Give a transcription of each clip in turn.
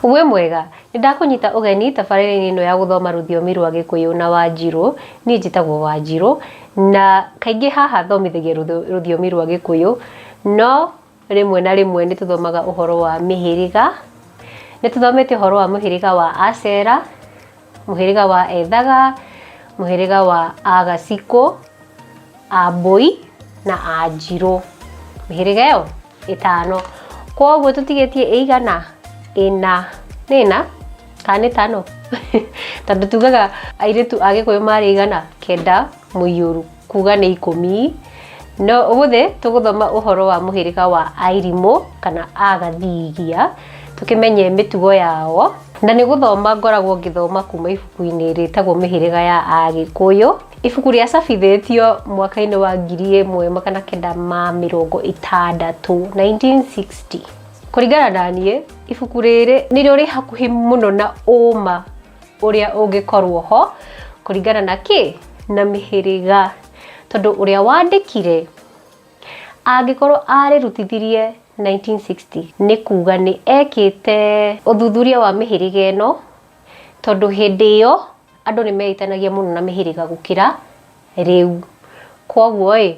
Wĩ mwega? Nĩ ndakũnyita ũgeni tabarĩra-inĩ ĩno ya gũthoma rũthiomi rwa Gĩkũyũ na Wanjirũ. Niĩ njĩtagwo Wanjirũ na kaingĩ haha thomithagia rũthiomi rwa Gĩkũyũ, no rĩmwe na rĩmwe nĩ tũthomaga ũhoro wa mĩhĩrĩga. Nĩ tũthomete ũhoro wa mũhĩrĩga wa Acera, mũhĩrĩga wa Ethaga, mũhĩrĩga wa Agacikũ, Ambũi na Anjirũ. Mĩhĩrĩga ĩyo ĩtano. Kwoguo tũtigĩtie ĩigana? Ĩna. Nĩ ĩna kana nĩ ĩtano? Tondũ tugaga airĩtu a Gĩkũyũ marĩ aigana? Kenda mũiyũru, kuga nĩ ikũmi. No ũmũthĩ tũgũthoma ũhoro wa mũhĩrĩga wa Airimũ kana Agathigia, tũkĩmenye mĩtugo yao. Na nĩ gũthoma ngoragwo ngĩthoma kuma ibuku-inĩ rĩtagwo Mĩhĩrĩga ya Agĩkũyũ. Ibuku rĩacabithĩtio mwaka-inĩ wa 1960, 1960. Kũringana na niĩ, ibuku rĩrĩ nĩrĩo rĩ hakuhĩ mũno na ũma ũrĩa ũngĩkorwo ho kũringana na kĩ? Na mĩhĩrĩga. Tondũ ũrĩa wandĩkire angĩkorwo arĩrutithirie 1960 nĩ kuga nĩ ekĩte ũthuthuria wa mĩhĩrĩga ĩno, tondũ hĩndĩ ĩyo andũ nĩ meĩtanagia mũno na mĩhĩrĩga gũkĩra rĩu. Kwoguo ĩ,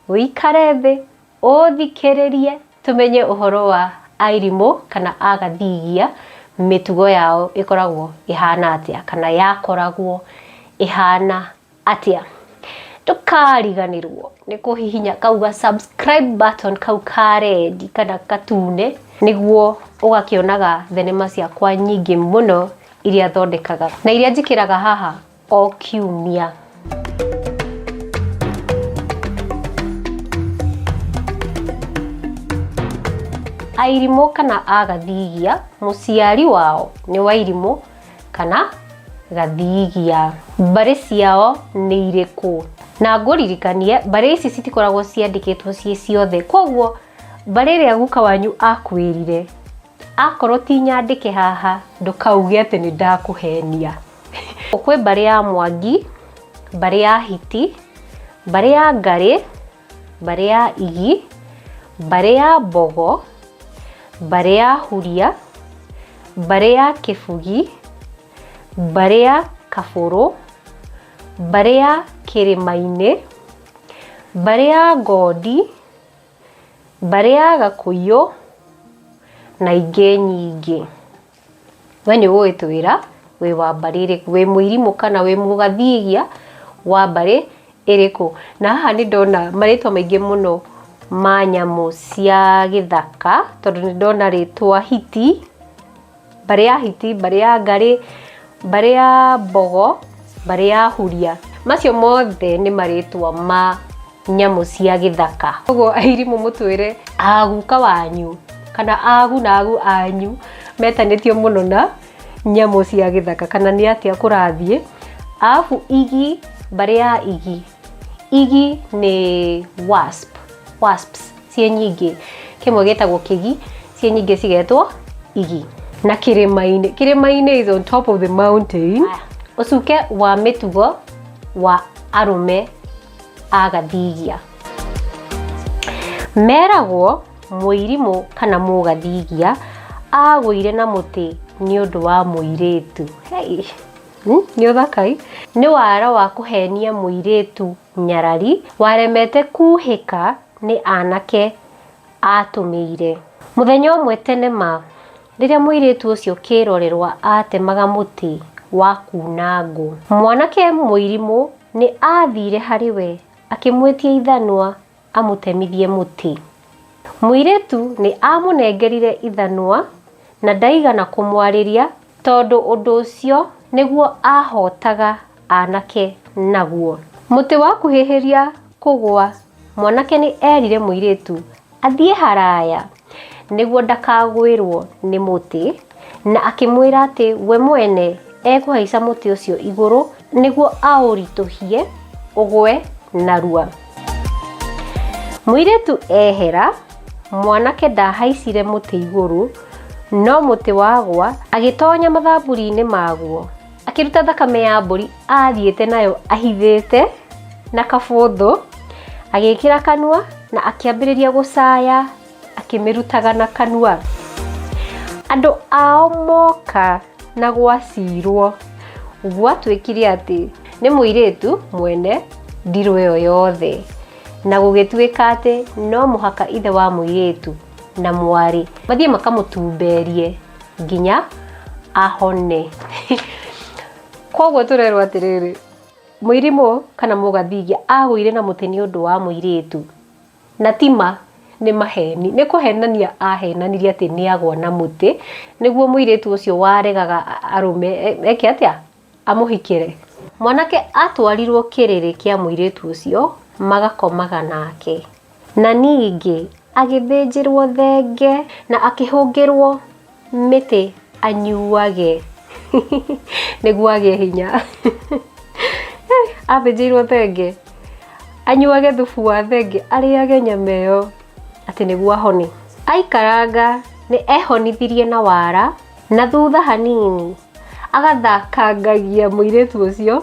ũikare thĩ, ũthikĩrĩrie tũmenye ũhoro wa Airimũ kana Agathigia, mĩtugo yao ĩkoragwo ĩhana atĩa kana yakoragwo ĩhana atĩa. Ndũkariganĩrwo nĩ kũhihinya kau ga subscribe button kau ka red kana gatune nĩguo ũgakĩonaga thenema ciakwa nyingĩ mũno iria thondekaga na iria njĩkĩraga haha o kiumia. Airimũ kana Agathigia, mũciari wao nĩ Wairimũ kana Gathigia. Mbarĩ ciao nĩ irĩkũ? Na ngũririkanie, mbarĩ ici citikoragwo ciandĩkĩtwo ciĩ ciothe, koguo mbarĩ ĩrĩa guka wanyu akwĩrire Akorwo ti nyandĩke haha ndũkauge atĩ nĩ ndakũhenia. Kwĩ mbarĩ ya Mwangi, mbarĩ ya Hiti, mbarĩ ya Ngarĩ, mbarĩ ya Igi, mbarĩ ya Mbogo, mbarĩ ya Huria, mbarĩ ya Kĩbugi, mbarĩ ya Kabũrũ, mbarĩ ya Kĩrĩma-inĩ, mbarĩ ya Ngondi, Mbarĩ ya Gakũiyũ na ingĩ nyingĩ. We nĩ ũgũgĩtwĩra wĩ wa mbarĩ ĩrĩkũ, wĩ mũirimũ kana wĩ mũgathigia wa mbarĩ ĩrĩkũ. Na haha nĩ ndona marĩtwa maingĩ mũno ma nyamũ cia gĩthaka tondũ nĩ ndona rĩtwa hiti, mbarĩ ya hiti, mbarĩ ya ngarĩ, mbarĩ ya mbogo, mbarĩ ya huria. Macio mothe nĩ marĩtwa ma nyamũ cia gĩthaka. Koguo airimũ mũtwĩre aguka wanyu kana agu na agu anyu metanĩtio mũno na nyamũ cia gĩthaka kana nĩ atĩa kũrathiĩ. Arabu igi, mbarĩ ya igi, igi nĩ wasp, wasps ciĩ nyingĩ, kĩmwe gĩtagwo kĩgi, ciĩ nyingĩ cigetwo igi. Na kĩrĩma-inĩ, kĩrĩma-inĩ is on top of the mountain. Ũcuke wa mĩtugo wa arũme a Gathigia. Meragwo mũirimũ kana mũgathigia agũire na mũtĩ nĩ ũndũ wa mũirĩtu. Hey. Nĩ ũthakai. Nĩ wara wa kũhenia mũirĩtu nyarari waremete kuhĩka nĩ anake atũmĩire. Mũthenya ũmwe tene ma, rĩrĩa mũirĩtu ũcio kĩrorerwa atemaga mũtĩ wa kuna ngũ, mwanake mũirimũ nĩ aathire harĩ we akĩmwĩtia ithanwa amũtemithie mũtĩ. Mũirĩtu nĩ aamũnengerire ithanwa na ndaigana kũmwarĩria tondũ ũndũ ũcio nĩguo aahotaga anake naguo. Mũtĩ wakuhĩhĩria kũgũa, mwanake nĩ eerire mũirĩtu athiĩ haraya nĩguo ndakagwĩrwo nĩ mũtĩ na akĩmwĩra atĩ we mwene ekũhaica mũtĩ ũcio igũrũ nĩguo aũritũhie ũgwe narua. Mũirĩtu ehera, mwanake ndahaicire mũtĩ igũrũ no mũtĩ wagwa agĩtonya mathamburi-inĩ maguo akĩruta thakame ya mbũri athiĩte nayo ahithĩte na kabũthũ, agĩkĩra kanua na akĩambĩrĩria gũcaya akĩmĩrutaga na kanua. Andũ ao moka na gwacirwo gwatuĩkire atĩ nĩ mũirĩtu mwene ndirũ ĩyo yothe, na gũgĩtuĩka atĩ no mũhaka ithe wa mũirĩtu na mwarĩ mathiĩ makamũtumberie nginya ahone. Koguo tũrerwo atĩrĩrĩ, mũirimũ kana mũgathigia agũire na mũtĩ nĩ ũndũ wa mũirĩtu, na ti ma, nĩ maheni. Nĩ kũhenania ahenanirie atĩ nĩ agwa na mũtĩ, nĩguo mũirĩtu ũcio waregaga arũme eke atĩa? Amũhikĩre. Mwanake atwarirwo kĩrĩrĩ kĩa mũirĩtu ũcio magakomaga nake. Na ningĩ agĩthĩnjĩrwo thenge na akĩhũngĩrwo mĩtĩ anyuage nĩguo agĩe hinya. Athĩnjĩirwo thenge, anyuage thubu wa thenge, arĩage nyama ĩyo atĩ nĩguo ahone. Aikaranga nĩ ehonithirie na wara na thutha hanini agathakangagia mũirĩtu ũcio,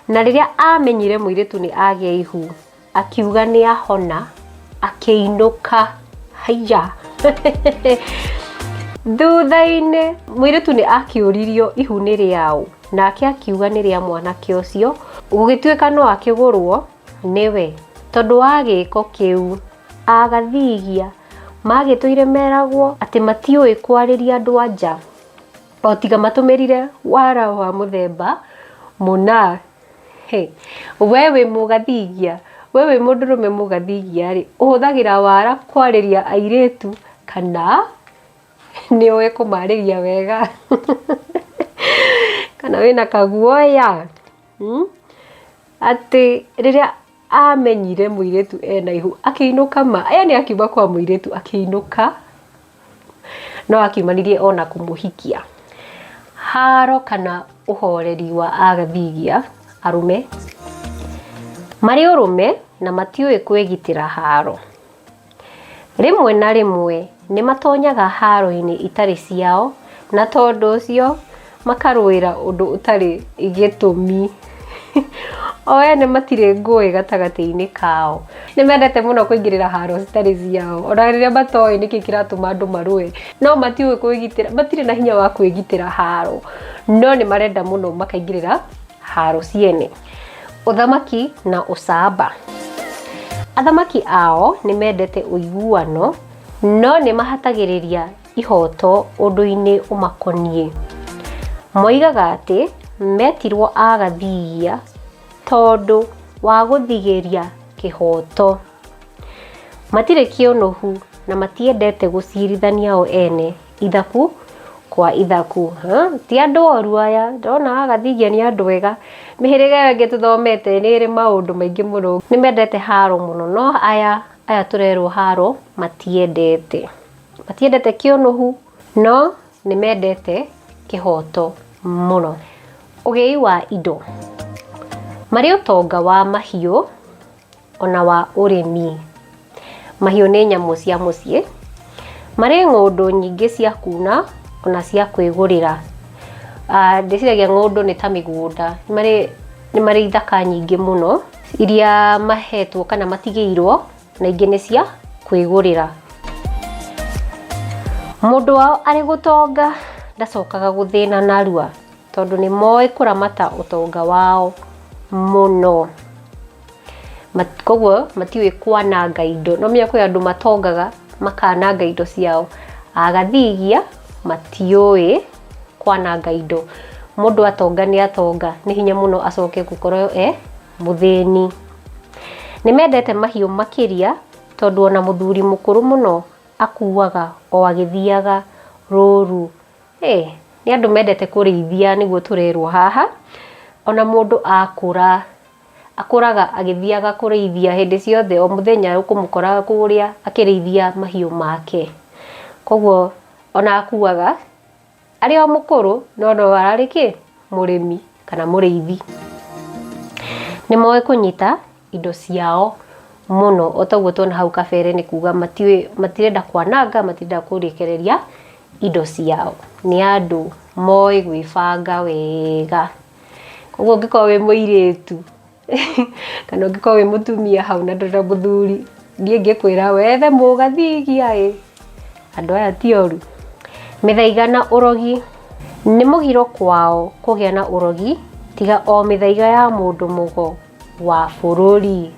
na rĩrĩa amenyire mũirĩtu nĩ agĩa ihu, akiuga nĩ ahona, akĩinũka. Haiya! Thutha-inĩ mũirĩtu nĩ akĩũririo ihu nĩ rĩaũ, nake akiuga nĩ rĩa mwanake ũcio, gũgĩtuĩka no akĩgũrwo nĩwe. Tondũ wa gĩko kĩu, agathigia magĩtũire meragwo atĩ matiũĩ kwarĩria andũ a nja, o tiga matũmĩrire wara wa mũthemba mũna. Hey, we wĩ mũgathigia, we wĩ mũndũrũme mũgathigia rĩ, ũhũthagĩra wara kwarĩria airĩtu kana nĩ ũĩ kũmarĩria wega? Kana wĩna kaguoya? Hmm? Atĩ rĩrĩa amenyire mũirĩtu ena ihu akĩinũka ma, yani akiuma kwa mũirĩtu akĩinũka no akiumanirie ona kũmũhikia. Haro kana ũhoreri wa agathigia arũme marĩ ũrũme na matiũĩ kwĩgitĩra haro. Rĩmwe na rĩmwe nĩ matonyaga haro-inĩ itarĩ ciao na tondũ ũcio makarũĩra ũndũ ũtarĩ gĩtũmi. O ene matirĩ ngũĩ gatagatĩ-inĩ kao. Nĩ mendete mũno kũingĩrĩra haro citarĩ ciao ona rĩrĩa matoĩ nĩkĩ kĩratũma andũ marũe, no matiũĩ kwĩgitĩra, matirĩ na hinya wa kwĩgitĩra haro, no nĩ marenda mũno makaingĩrĩra haro ciene. Ũthamaki na ũcamba. Athamaki ao nĩ mendete ũiguano, no nĩ mahatagĩrĩria ihooto ũndũ-inĩ ũmakoniĩ. Moigaga atĩ metirwo a Gathiia tondũ wa gũthigĩria kĩhooto. Matirĩ kĩũnũhu na matiendete gũcirithania o ene ithaku kwa ithaku. Ti andũ oru aya, ndĩrona a Gathigia nĩ andũ ega. Mĩhĩrĩga ĩyo ĩngĩ tũthomete nĩ ĩrĩ maũndũ maingĩ mũno. Nĩ mendete haro mũno, no aya aya tũrerwo haro matiendete. Matiendete kĩũnũhu, no nĩ mendete kĩhoto mũno. Ũgĩi wa indo. Marĩ ũtonga wa mahiũ ona wa ũrĩmi. Mahiũ nĩ nyamũ cia mũciĩ. Marĩ ng'ũndũ nyingĩ cia kuna ona cia kwĩgũrĩra. Ndĩciragia ng'ũndũ nĩ ta mĩgũnda. Nĩ marĩ ithaka nyingĩ mũno iria mahetwo kana matigĩirwo na ingĩ nĩ cia kwĩgũrĩra. Mũndũ wao arĩ gũtonga ndacokaga gũthĩna narua tondũ nĩ moĩ kũramata ũtonga wao mũno. Koguo matiũĩ kwananga indo. No menya kwĩ andũ matongaga makananga indo ciao. Agathigia matiũĩ kwananga indo. Mũndũ atonga nĩ atonga, nĩ hinya mũno acoke gũkorwo e mũthĩni. Nĩ mendete mahiũ makĩria tondũ ona mũthuri mũkũrũ mũno akuaga o agĩthiaga rũru. Ĩ, nĩ andũ mendete kũrĩithia nĩguo tũrerwo haha. Ona mũndũ akũra, akũraga agĩthiaga kũrĩithia hĩndĩ ciothe, o mũthenya ũkũmũkora kũrĩa akĩrĩithia mahiũ make. Koguo ona akuaga arĩ o mũkũrũ no no ararĩ kĩ? Mũrĩmi kana mũrĩithi. Nĩ moĩ kũnyita indo ciao mũno o ta ũguo tuona hau kabere nĩ kuga matiũĩ matirenda kwananga, matirenda kũrekereria indo ciao. Nĩ andũ moĩ gwĩbanga wega. Koguo ũngĩkorwo wĩ mũirĩtu kana ũngĩkorwo wĩ mũtumia hau na ndũrĩ na mũthuri, niĩ ingĩkwĩra wethe mũgathigia ĩ, andũ aya ti oru. Mĩthaiga na ũrogi. Nĩ mũgiro kwao kũgĩa na ũrogi tiga o mĩthaiga ya mũndũ mũgo wa bũrũri.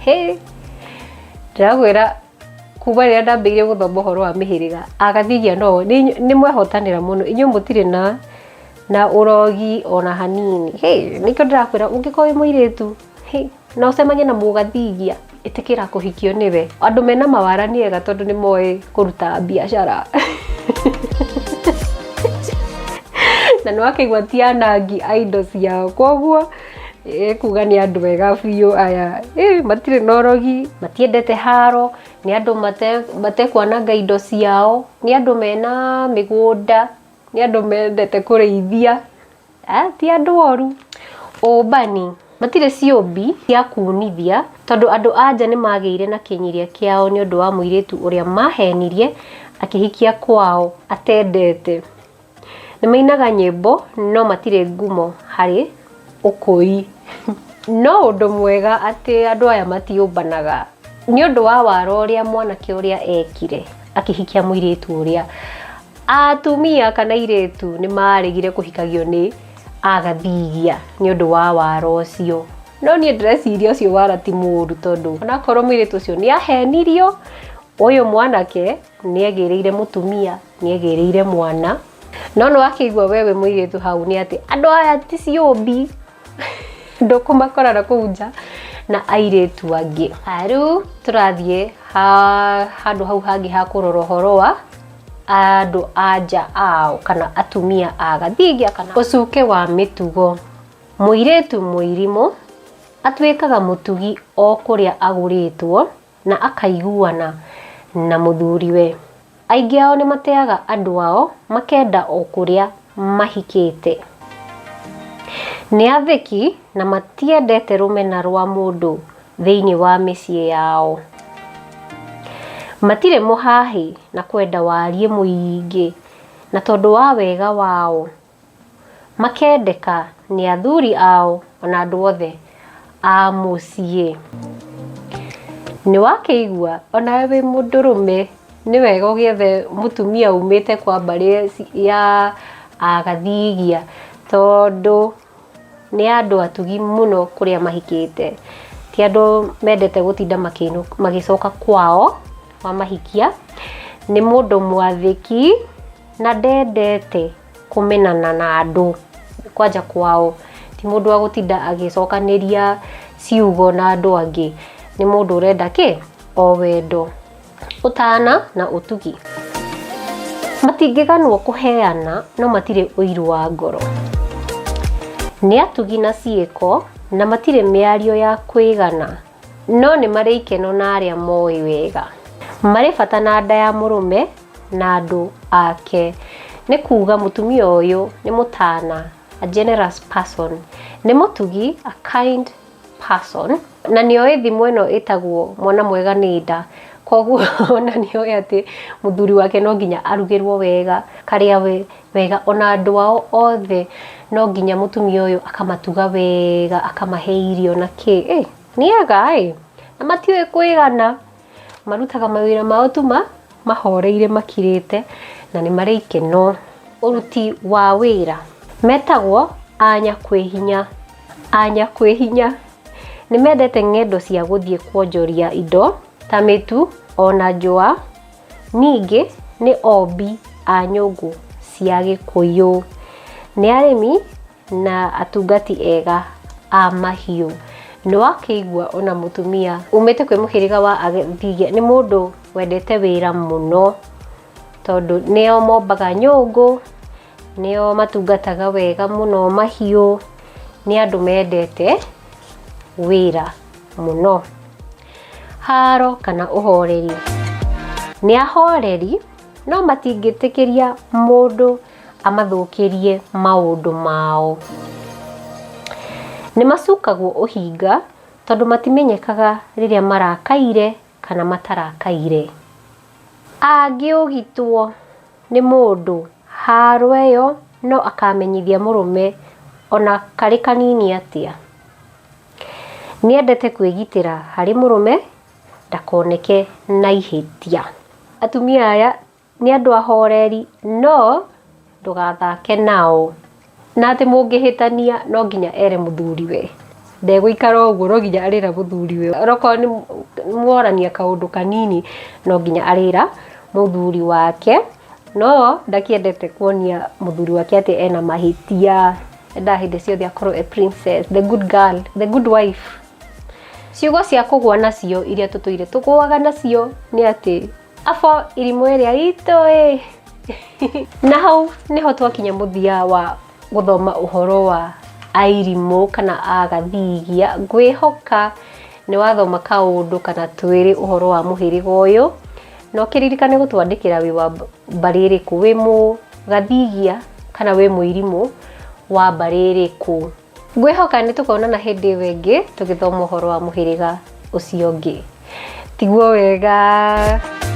Hĩ! Ndĩrakwĩra kuma rĩrĩa ndambĩrĩirie gũthoma ũhoro wa mĩhĩrĩga, agathigia no nĩ mwehotanĩra mũno. Inyuĩ mũtirĩ na na ũrogi ona hanini. Hĩ! Nĩkĩo ndĩrakwĩra ũngĩkorwo wĩ mũirĩtu, hĩ, na ũcemanie na mũgathigia, ĩtĩkĩra kũhikio nĩwe. Andũ mena mawara nĩ ega tondũ nĩ moĩ kũruta biacara. Na nĩ wakĩigua ti anangi a indo ciao, koguo ĩkuga nĩ andũ ega biũ aya. Ĩ matirĩ na ũrogi, matiendete haro, nĩ andũ matekwananga indo ciao, nĩ andũ mena mĩgũnda, nĩ andũ mendete kũrĩithia. Ti andũ oru. Ũmbani, matirĩ ciũmbi cia kuunithia tondũ andũ a nja nĩ magĩire na kĩnyiria kĩao nĩ ũndũ wa mũirĩtu ũrĩa mahenirie akĩhikia kwao atendete. Nĩ mainaga nyĩmbo no matirĩ ngumo harĩ ũkũi. No ũndũ mwega atĩ andũ aya matiũmbanaga nĩ ũndũ wa wara ũrĩa mwanake ũrĩa ekire akĩhikia mũirĩtu ũrĩa. Atumia kana airĩtu nĩ maregire kũhikagio nĩ agathigia nĩ ũndũ wa wara ũcio. No niĩ ndĩreciria ũcio wara ti mũru tondũ onakorwo mũirĩtu ũcio nĩ ahenirio, ũyũ mwanake nĩ egĩrĩire mũtumia, nĩ egĩrĩire mwana. No nĩ wakĩigua we wĩ mũirĩtu hau nĩ atĩ andũ aya ti ciũmbi, ndũkũmakora na kũu nja na airĩtu angĩ. Rĩu tũrathiĩ handũ hau hangĩ ha kũrora ũhoro wa andũ a nja ao kana atumia a gathigia kana ũcuke wa mĩtugo. Mũirĩtu mũirimũ atuĩkaga mũtugi o kũrĩa agũrĩtwo na akaiguana na mũthuriwe. Aingĩ ao nĩ mateaga andũ ao makenda o kũrĩa mahikĩte. Nĩ athĩki na matiendete rũmena rwa mũndũ thĩinĩ wa mĩciĩ yao. Matirĩ mũhahĩ na kwenda wariĩ mũingĩ na tondũ wa wega wao makendeka nĩ athuri ao ona andũ othe a mũciĩ. Nĩ wakĩigua onawe wĩ mũndũrũme nĩ wega ũgĩethe mũtumia umĩte kwa mbarĩ ya agathigia tondũ nĩ andũ atugi mũno kũrĩa mahikĩte. Ti andũ mendete gũtinda magĩcoka kwao wamahikia. Nĩ mũndũ mwathĩki na ndendete kũmenana na andũ kwanja kwao. Ti mũndũ wa gũtinda agĩcokanĩria ciugo na andũ angĩ. Nĩ mũndũ ũrenda kĩ? O wendo. Ũtana na ũtugi. Matingĩganwo kũheana no matirĩ ũiru wa ngoro. Nĩ atugi na ciĩko na matirĩ mĩario ya kwĩgana no nĩ marĩ ikeno na arĩa moĩ wega. Marĩ bata na nda ya mũrũme na andũ ake. Nĩ kuga mũtumia ũyũ nĩ mũtana, a generous person, nĩ mũtugi, a kind person, na nĩ oĩ thimo ĩno ĩtagwo mwana mwega nĩ nda. Koguo ona nĩ oĩ atĩ mũthuri wake no nginya arugĩrwo wega, akarĩa wega, ona andũ ao othe no nginya mũtumia ũyũ akamatuga wega, akamahe irio na kĩ. Ĩ nĩ ega ĩ, na matiũĩ kwĩgana, marutaga mawĩra mao tu mahoreire makirĩte na nĩ marĩ ikeno. Ũruti wa wĩra metagwo a nyakwĩhinya. A nyakwĩhinya nĩ mendete ng'endo cia gũthiĩ kwonjoria indo ta mĩtu ona njũa. Ningĩ nĩ ombi a nyũngũ cia Gĩkũyũ. Nĩ arĩmi na atungati ega a mahiũ. Nĩ wakĩigua ona mũtumia umĩte kwĩ mũhĩrĩga wa Athigĩa nĩ mũndũ wendete wĩra mũno tondũ nĩo mombaga nyũngũ, nĩo matungataga wega mũno mahiũ, nĩ andũ mendete wĩra mũno. Haro kana ũhoreri. Nĩ ahoreri no matingĩtĩkĩria mũndũ amathũkĩrie maũndũ mao. Nĩ macukagwo ũhinga tondũ matimenyekaga rĩrĩa marakaire kana matarakaire. Angĩũgitwo nĩ mũndũ haro ĩyo no akamenyithia mũrũme ona karĩ kanini atĩa. Nĩendete kwĩgitĩra harĩ mũrũme ndakoneke na ihĩtia. Atumia aya Nĩ andũ ahoreri no ndũgathake nao. Na atĩ mũngĩhĩtania no nginya ere mũthuriwe. Ndegũikara ũguo no nginya arĩra mũthuriwe. Onokorwo nĩ mworania kaũndũ kanini no nginya arĩra mũthuri wake. No ndakĩendete kuonia mũthuri wake atĩ ena mahĩtia. Endaga hĩndĩ ciothe akorwo e princess, the good girl, the good wife. Ciugo cia kũgwa nacio iria tũtũire tũgũaga nacio nĩ atĩ abo irimũ ĩrĩa itũ ĩ. Na hau nĩho twakinya mũthia wa gũthoma ũhoro wa airimũ kana agathigia. Ngwĩhoka nĩ wathoma kaũndũ kana twĩrĩ ũhoro wa mũhĩrĩga ũyũ. Na ũkĩririkane gũtwandĩkĩra wĩ wa mbarĩ ĩrĩkũ, wĩ mũgathigia kana wĩ mũirimũ wa mbarĩ ĩrĩkũ. Ngwĩhoka nĩ tũkonana hĩndĩ ĩyo ĩngĩ tũgĩthoma ũhoro wa mũhĩrĩga ũcio ũngĩ. Tiguo wega.